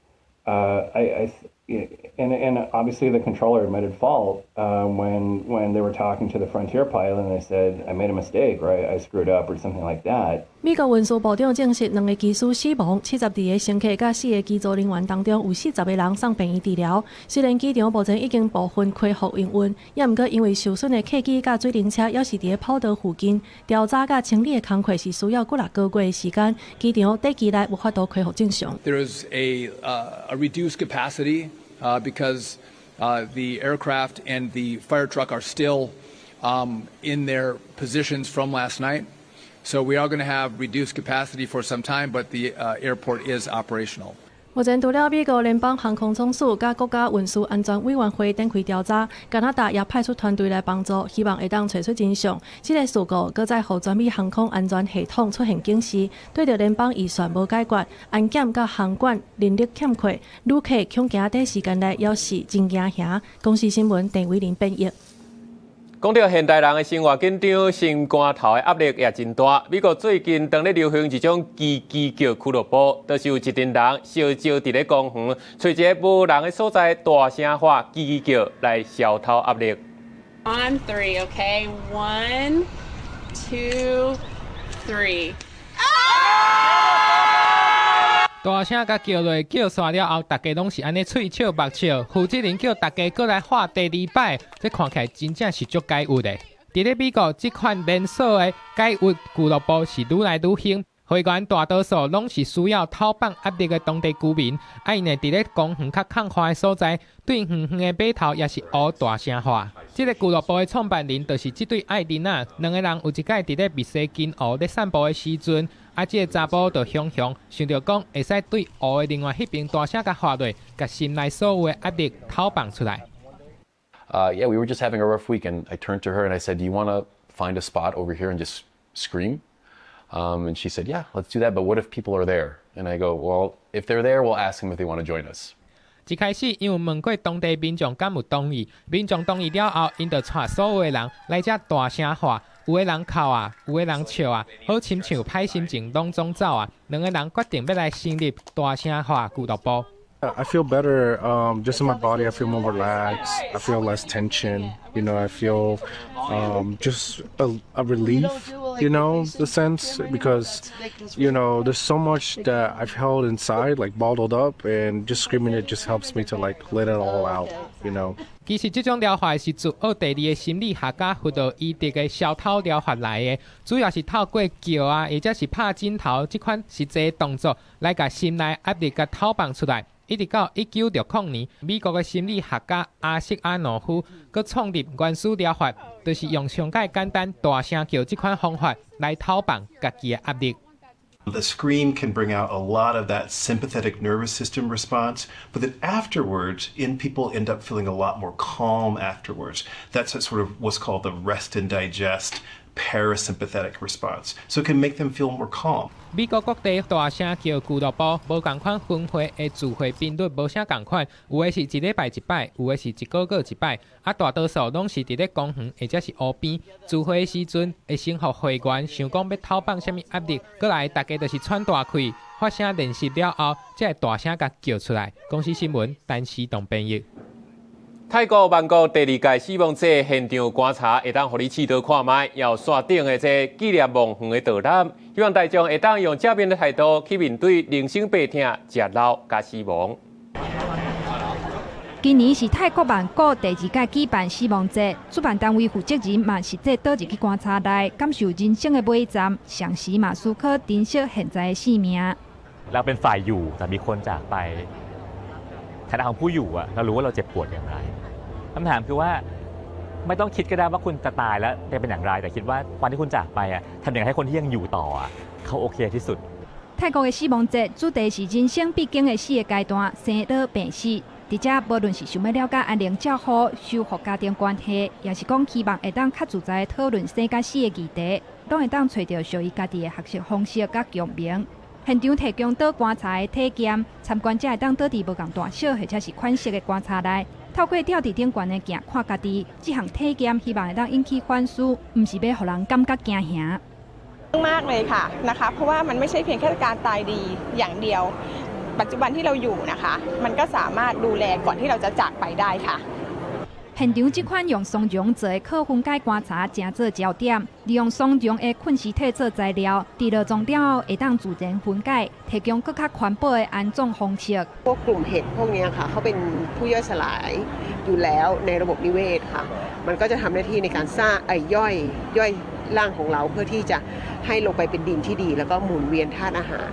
I And obviously the controller admitted fault when they were talking to the Frontier pilot and they said, "I made a mistake," or I screwed up or something like that. 美國運輸部長證實，兩个機師死亡，72个乘客佮四个機組人員當中有40个人送病院治療。雖然機場目前已經部分恢復營運，也毋過因為受損的客機佮水冷車猶是佇咧跑道附近，調查佮清理的工課是需要幾若個月的時間。機場短期內無法度恢復正常。 There is a reduced capacity because the aircraft and the fire truck are still in their positions from last night. So we are going to have reduced capacity for some time, but the airport is operational. 目前除了美國聯邦航空總署佮國家運輸安全委員會展開調查，加拿大也派出團隊來幫助，希望會當揣出真相。這个事故閣再予全美航空安全系統出現警示，對著聯邦預算無解決，安檢佮航管人力欠缺，旅客恐驚短時間內猶是真驚嚇。公視新聞鄭偉玲編譯。講到現代人的生活緊張，心肝頭的壓力也真大。美國最近當咧流行一種吱吱叫俱樂部，就是有一陣人相招佇咧公園，揣一個無人的所在，大聲喊吱吱叫來消透壓力。 On three, okay? One, two, three. 大聲共叫落，叫煞了後，大家攏是按呢喙笑目笑。負責人叫大家閣來喊第二擺，這看起來真正是足解鬱的。佇咧美國，這款連鎖的解鬱俱樂部是愈來愈興，會員大多數攏是需要透放壓力的當地居民。啊，𪜶會佇咧公園較空曠的所在，對遠遠的碼頭抑是烏大聲喊。這个俱樂部的創辦人就是這對愛人仔，兩个人有一擺佇咧密西根湖咧散步的時陣，啊，這个查埔就雄雄想著講會使對湖的另外彼邊大聲共喊落，共心內所有的壓力透放出來。 Yeah, we were just having a rough week, and I turned to her and I said, "Do you want to find a spot over here and just scream?" And she said, "Yeah, let's do that. But what if people are there?" And I go, "Well, if they're there, we'll ask them if they want to join us." 一開始，𪜶有問過當地民眾敢有同意，民眾同意了後，𪜶就帶所有的人來遮大聲喊，有的人哭啊，有的人笑啊，好親像歹心情攏總走啊。兩个人決定欲來成立大聲喊俱樂部。 I feel better, just in my body. I feel more relaxed. I feel less tension. I feel just a relief, the sense, because there's so much that I've held inside, like bottled up, and just screaming it just helps me to like let it all out. 其實這種療法是自奧地利的心理學家弗洛伊德的消透療法來的，主要是透過叫啊，或者是拍枕頭這款實際動作來共心內壓力共透放出來。一直到1960年，美國的心理學家阿瑟阿諾夫閣創立原始療法，就是用上蓋簡單大聲叫這款方法來透放家己的壓力。 The scream can bring out a lot of that sympathetic nervous system response, but then afterwards, in people end up feeling a lot more calm afterwards. That's a sort of what's called the rest and digest parasympathetic response. So it can make them feel more calm. 美國各地大聲叫俱樂部，無仝款分會的聚會頻率無啥仝款，有的是一禮拜一擺，有的是一個月一擺，啊，大多數攏是佇咧公園或者是湖邊聚會的時陣，會先予會員想講欲透放啥物壓力，過來大家就是喘大氣，發聲練習了後，才會大聲共叫出來。公視新聞，陳思棟編譯。泰國曼谷第二屆死亡節現場觀察，會當予你試刀看覓，也有山頂的這紀念墓園的導覽，希望大眾會當用正面的態度去面對人生病痛、食老佮死亡。今年是泰國曼谷第二屆舉辦死亡節，主辦單位負責人嘛實際倒入去棺材內，感受人生的尾站，同時嘛思考珍惜現在的生命。 เราเป็นฝ่ายอยู่แต่มีคนจากไปฐานะของผู้อยู่อะเรารู้ว่าเราเจ็บปวดอย่างไรคำถามคือว่าไม่ต้องคิดก็ได้ว่าคุณจะตายแล้วจะเป็นอย่างไรแต่คิดว่าวันที่คุณจากไปอะทำอย่างไรให้คนที่ยังอยู่ต่ออะเขาโอเคที่สุด 泰國的死亡節主題是人生必經的四个階段：生老病死。佇遮無論是想欲了解安寧照護、修復家庭關係，抑是講希望會當較自在討論生佮死的議題，攏會當揣著屬於家己的學習方式佮共鳴。現場提供倒棺材的體驗，參觀者會當倒佇無仝大小或者是款式的棺材內，透過吊佇頂懸的鏡看家己，這項體驗希望會當引起反思，毋是欲予人感覺驚嚇。 มากเลยค่ะนะคะเพราะว่ามันไม่ใช่เพียงแค่การตายดีอย่างเดียว ปัจจุบันที่เราอยู่นะคะมันก็สามารถดูแลก่อนที่เราจะจากไปได้ค่ะ 现场這款用松茸做的可分解棺材，成做焦點，利用松茸的菌絲體做材料，佇落葬了後會當自然分解，提供閣較環保的安葬方式。 พวกกลุ่มเห็ดพวกนี้ค่ะเขาเป็นผู้ย่อยสลายอยู่แล้วในระบบนิเวศค่ะ มันก็จะทำหน้าที่ในการสร้างไอ้ย่อยย่อยร่างของเราเพื่อที่จะให้ลงไปเป็นดินที่ดี แล้วก็หมุนเวียนธาตุอาหาร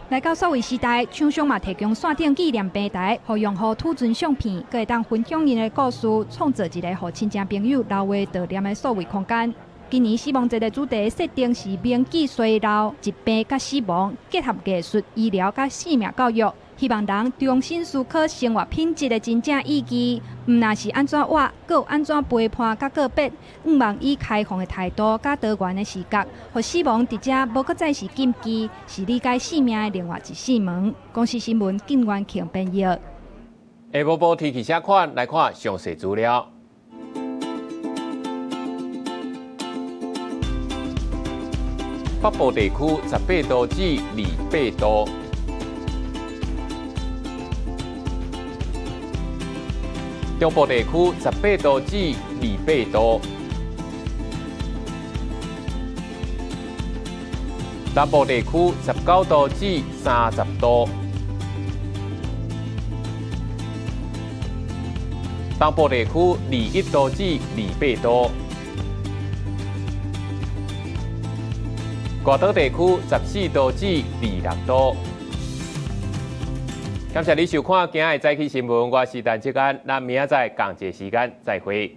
來到數位時代，廠商嘛提供線頂紀念平台，予用戶儲存相片，閣會當分享𪜶的故事，創造一個予親情朋友留話悼念的數位空間。今年死亡節的主題設定是銘記衰老、疾病佮死亡，結合藝術、醫療佮生命教育，希望人重新思考生活品質的真正意義。毋但是按怎活，閣有按怎陪伴佮告別，向望以開放的態度佮多元的視角，予死亡佇遮無閣再是禁忌，是理解生命的另外一扇門。公視新聞靳元慶編譯。下晡晡天氣啥款？來看詳細資料。北部地區18度至28度。中部地區18度至28度。南部地區19度至30度。東部地區21度至28度。外島地區14度至26度。感謝你收看今仔日的早起新聞，我是陳志安，咱明仔載仝一个時間再會。